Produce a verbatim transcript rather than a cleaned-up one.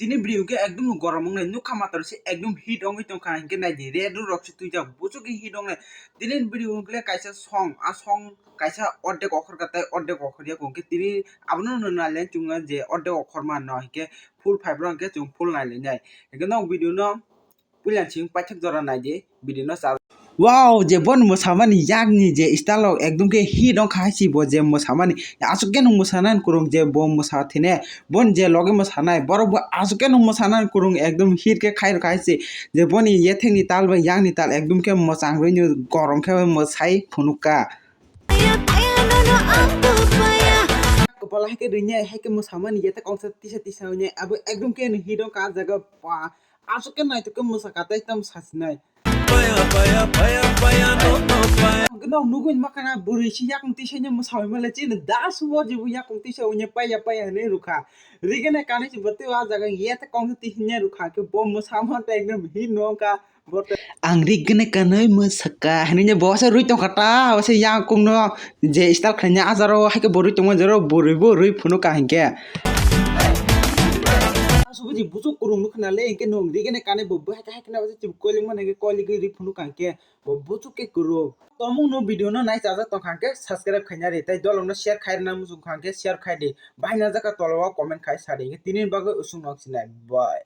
Tini video hwnkhe ekdom no gorom wngnai, nukha matwr se ekdom hit wngwi tongkha, hinkhe naidi red rok se twijak, buchuk khe hit wngnai. Tini video hwnkhe kaisa song, a song kaisa ordek okhor katai ordek okhor yak, hinkhe tini abono no nailen chungo je ordek okhor manno, hinkhe full five rok hinkhe chwng full nailainai. Hinkhe nok video no puila chwng paithak jora naidi video no cha. Wow, je bon mwsamani yakni je style rok ekdom khe hit wngkha hai se bo je mwsamani. Aswk khe nwng mwsanani kwrwng je bo mwsa thene, bon je logi mwsanai borok bo aswk khe nwng mwsanani kwrwng ekdom hit khe khai rwkha hai se. Je boni yethekni tal bai yakni tal ekdom khe mwchang rwino gorom khe mwsai phunukha. Kopala hai khe rwinai, hai khe mwsamani yethek kongsa tisa tisa wngya, abo ekdom khe hit wngkha ah jaga ba. Aswk khe naithok khe mwsakha tei tamo sasinai. Hwnkhe nok nugwi makhana bwrwi se yakung tisaino mwsawi male chini da subo jibo yakung tisa wngya paiya paiya hinwi rwkha. Rigene kanwi se bwtwi o ah jaga yethek kongsa tisaino rwkha khe bo mwsama tei ekdom hit no wngkha. Ang rigene kanwi mwsakha hinwi bo se rwi tongkha ta, bo se yakung no je style khlaina ah jaro hai khe bo rwi tongma jaro bwrwi bo rwi phunukha hinkhe. Subuji buchuk kwrwng nukha na le, hinkhe nwng rigene kanwi bo, bo hai khe, hai khe na bo se chwng koilik mani hinkhe koilik ri phunukha hinkhe bo buchuk khe kwrwng. Tomung no video no nai chajak tongkha hinkhe subscribe khaina ri, tei dolong no share khai rwna muchung kha hinkhe share khai di, bai na jaka tola o comment khai sa di, hinkhe tini bagwi usung nok sinai, bye.